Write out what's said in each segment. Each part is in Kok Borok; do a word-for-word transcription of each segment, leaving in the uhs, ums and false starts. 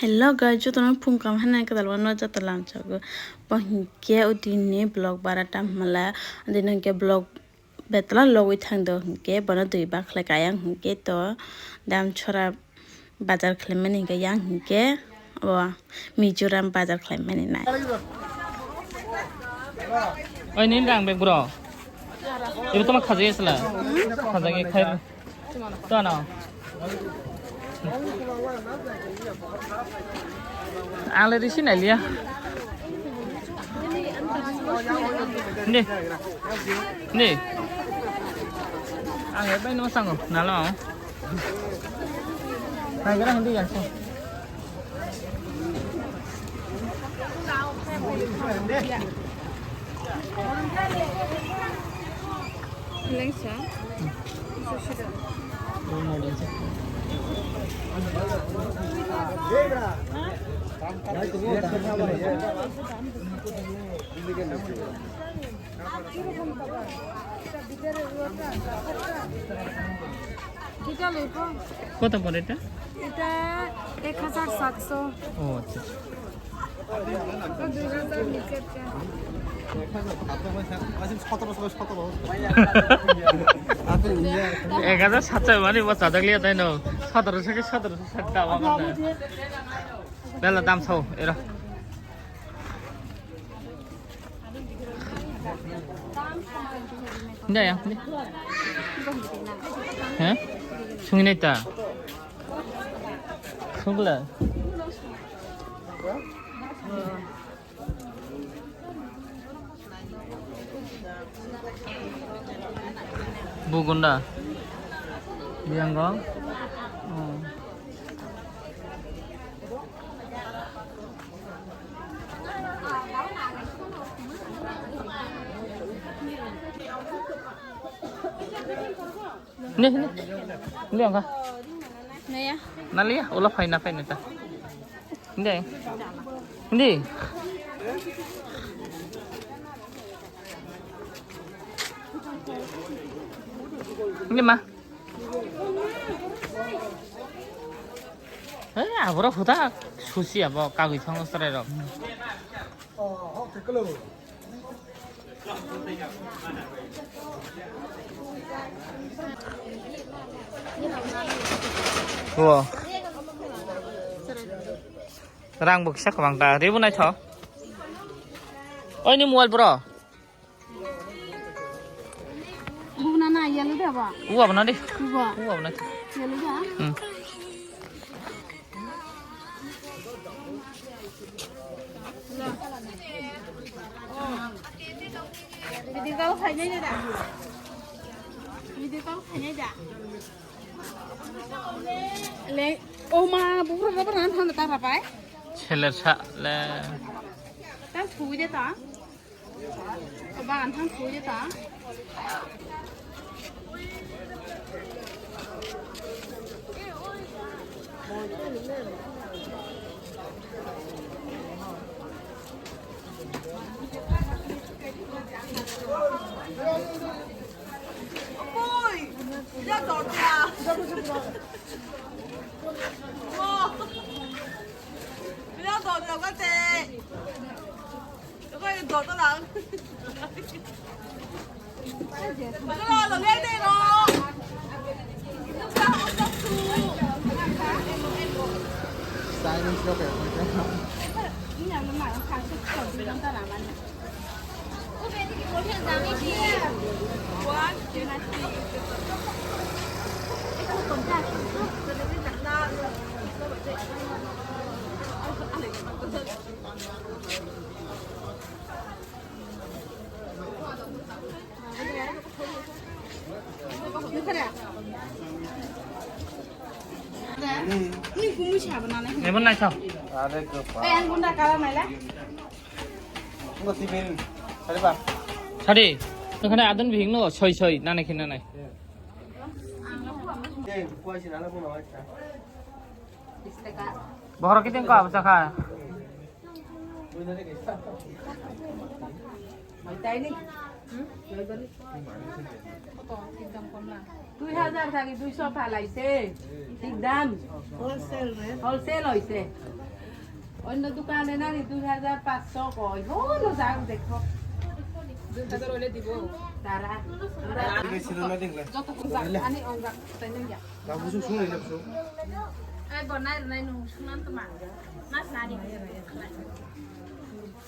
Hello guys, jotono phung kam hwnwi kwtal wano jata lamchago. Bo hinkhe o dinni vlog bara tam hwnla, dino hinkhe vlog betla logwi thangdo hinkhe bono dui bakhlai kayang hinkhe to dam chora bazar khlaimani hinkhe yang hinkhe o Mizoram bazar khlaimani nai. Oi, nini rang bag bro. Ibu toma khajai asla. Khajai khai. Tano. Ang le risi nai liya. Ni. Ni. Ang le bai no sango. Nalo. Nai gara hindi ya. Lengsa. এটা লইব। কত পড়ে এটা? এটা এক হাজার সাতশো। ও আচ্ছা। তো দুই হাজার নিচে একটা। এক হাজার সাতশো মানে ও চাদা লিয়া তাই না? সতেরোশো কি সতেরোশো ষাট টাকা আমার না। বেলা দাম চাও এরা। Hindi ya, hindi. He? Sungin ita. Sungla. Bugunda. Biango. Oh. Ni, ni. Ni ang ka. Naya. Naliya, ulo phai na phai na ta. Hindi. Hindi. Hindi ma. Eh, aboro huta susi abo kagwi thangwi chwrai rok. Wo. Rang bo kisa kwbang ta. Ribu naitho. Oi ni mobile bro. Bubna na yellow de ba? Uwa bana de. Uwa. Uwa bana. Yellow de. Hmm. Video call khainai da. Video call khainai da. Le, o ma, buphuru buphuru nang thang da ta rapai. Seler sa le. Tang thui de ta. Bagan thang thui de ta. Oi, ya dorja. Wow. Ya dorja kate. Lemon naikha. Are gopa. Eh, ang gunda kala naila. Ngo sibin. Sari ba. Sari. Nokha adon bihik no soi soi nane khin nane. Eh, kuai si nana kuno acha. Bohoro kiting ko absa kha. Mai tai ni. Dui hajar thaki duiso phalaise. Thik dam. Wholesale hoise. Onno dukane nani dui hajar pachso koi. Hono jang dekho. Dui hajar hoile dibo. Tara. Joto kisa ani onjak tai nang ya. Ai bo nai nai nung sunan tuma. Mas nani.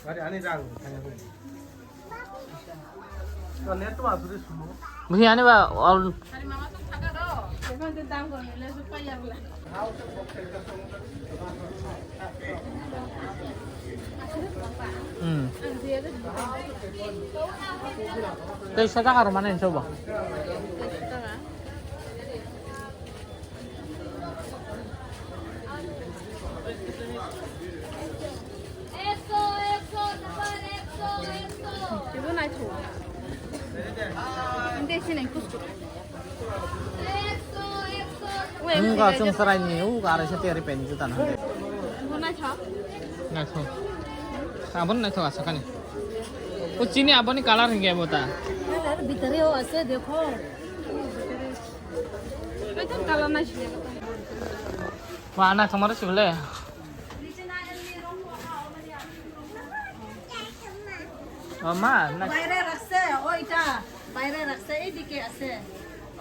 Ari ani jang. Bhi ani ba all. Hmm. Tei sata karo mana inso ba. Ibo naithok. Tei sinai kustu. Wngkha chwng chwraini, o araisa tiyari pen juta na. Ibo naithok. Naithok. Aboni naithok asakani. O chini aboni colour hingke bo ta. Colour bhitoreo ase, dekho. Wa, na, tomar sibole. O, ma, na. বাইরে রাখছে, ও এটা বাইরে রাখছে, এইদিকে আছে।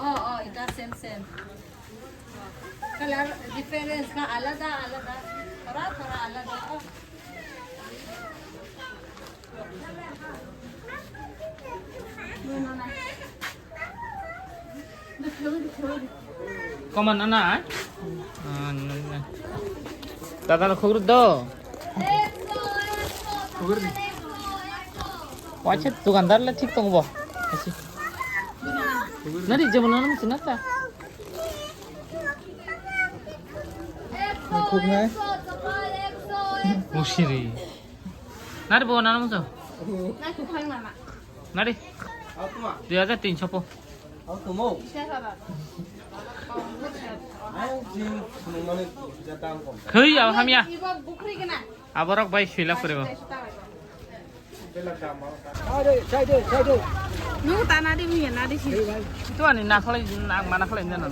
ও, ও, এটা same same. Colour difference না আলাদা আলাদা, থোড়া থোড়া আলাদা। ও। Koman ana? Tata no khogro do. Wacha dukandar le thik tong bo. Nari jemon nang sina ta. Khogna. Musiri. Nari bo nana muso. Nari. Dui hajar tinso po. Khei, abo hamya. Aborok bai suila kore bo. Nung ta nadi, mung ya nadi si. Itu ani nakhlai, nak mana khlai nana.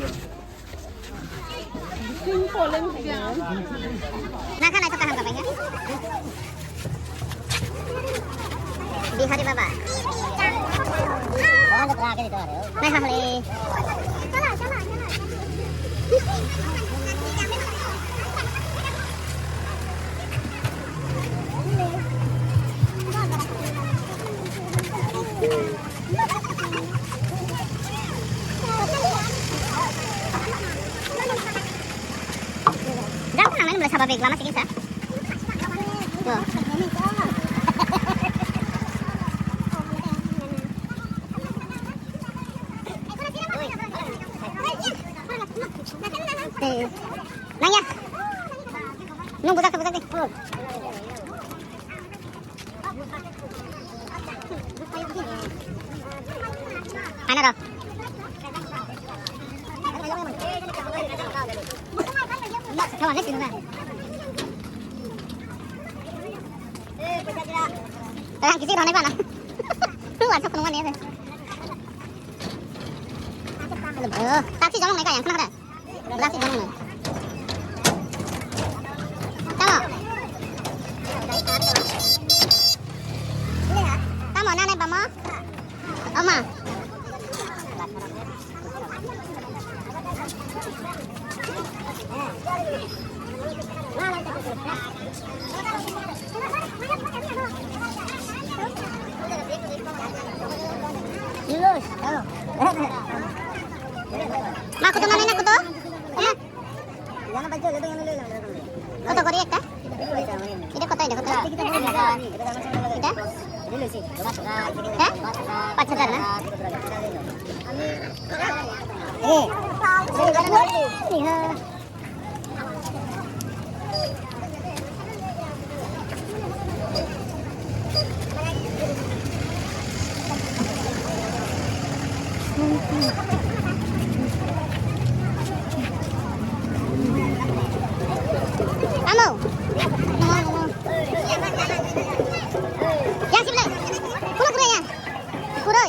Nang kha naithok kaham kha paikha. Bihari baba. Nai ha hale. Jang thangnai mula saba bag lama sigi sa. Yo. Eh, nang ya. Nung bujak bujak deh. Ano daw? Tawag na sino na? Tawag kisi ronay ba na? Tuwan sa punungan yan eh. Ano ba? Taxi jolong na kaya, kana ka? Glass ikan ini. Tamo. Tamo, nanay ba mo? Oma. Ma, kuto nanay na kuto? Oma. Koto kori ekta? Eta koto, eta koto? Eta? Ha? Panch hajar na? Amo. Yang sini. Pulang ke yang. Pura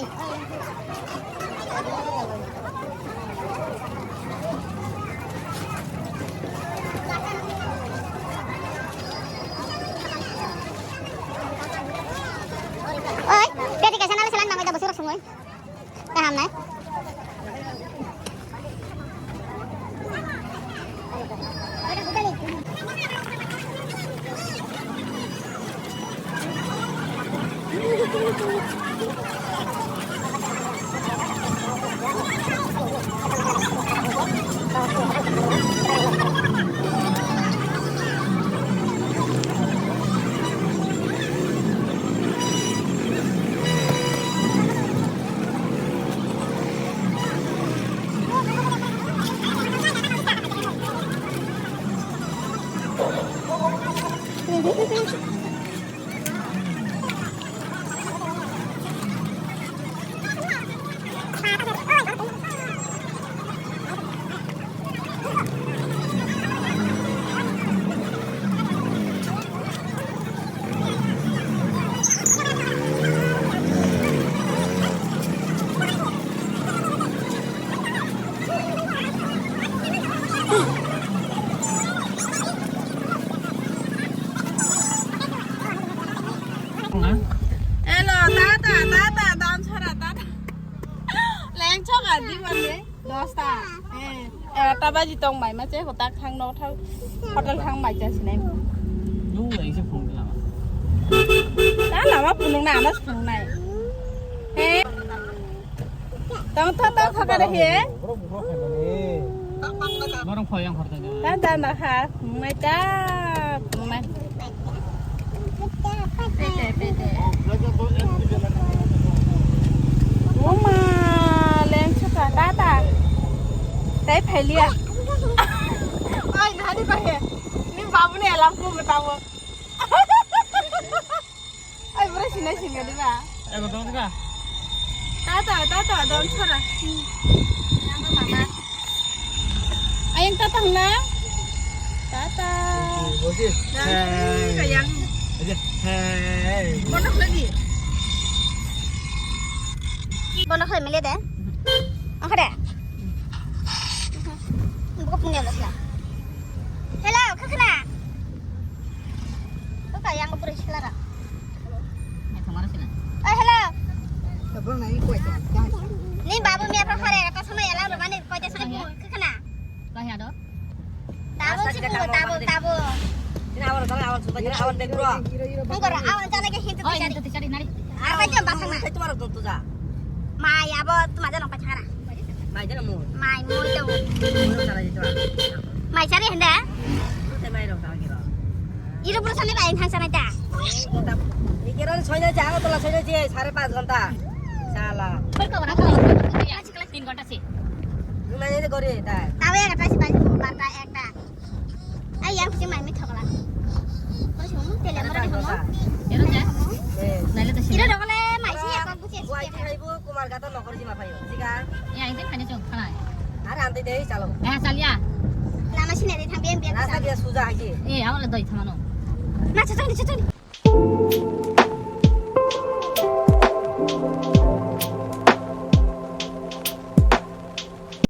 Hello, tata, tata, dam chara, tata. Lengchok a di bale, dosta. Eh, egarota baji tong bai ma che hotak thang no thang. Hotel thang bai cha sinai. Nung lai se phone lama. Ta lama phunung na, ama phunung nai. Eh. Tong tho tong tho kare he. Borok bukhuk khaimani. Borok khoyang khorta. Ta ta na kha, mai ta, mai. Pete, pete. Oma, leng chata, ta ta. Tai phailia. Oi, nani ba he. Ni babu ni alam ko matawo. Ai, bro, sinai singa diba? Ego dong diba? Tata, tata, dong chora. Yang mama. Ayang tata na? Tata. Bosi. Dong, hey. Kayang. Aja. Hey. Bono khlai di. Bono khlai mele de. Angkha de. Buka punya lo sila. Hello, khakna. Buka yang beri sila ra. Oi, hello. Ni babu mi apa khare kata sama ya la rumah ni kau jasa ni khakna. Kau ya do? Tabo sih, tabo, tabo. Ini awal, awal, awal, sumpah, ini awal, back, bro. Enggak, awal, jangan lagi hintu. Oh, ini tuh cari nari. Apa aja, bahasa mah? Itu baru tuh, tuh, dah. Mai, abo, tuh, maja, nong, pacara. Mai, jangan, mau. Mai, mau, itu. Mau, cara itu, ah. Mai, cari, hendak? Itu mai, dong, kalau kira. Itu perusahaan ini, Pak, yang hang sana, dah. Ini kira, soalnya, jangan, tuh, lah, soalnya, sih, sare pas, gonta. Salah. Berkau, berapa? Tin ghonta se. Lumai ni gori tai. Tawe ekta si bali barta ekta. Ai yang si mai mi thokla. Ko si mung tele mara di homo. Ero ja. Eh. Naile to si. Iro dogole mai si ekta busi. Wai si. Hai bu Kumar Gata nokor si ma phayo. Siga. Ya ite phane chong khala. Are ante dei chalo. Eh, chal ya. Nama sine de thang bien bien. Rasta dia suja hai si. Eh, awal doi thamano. Na chachang di chachang di.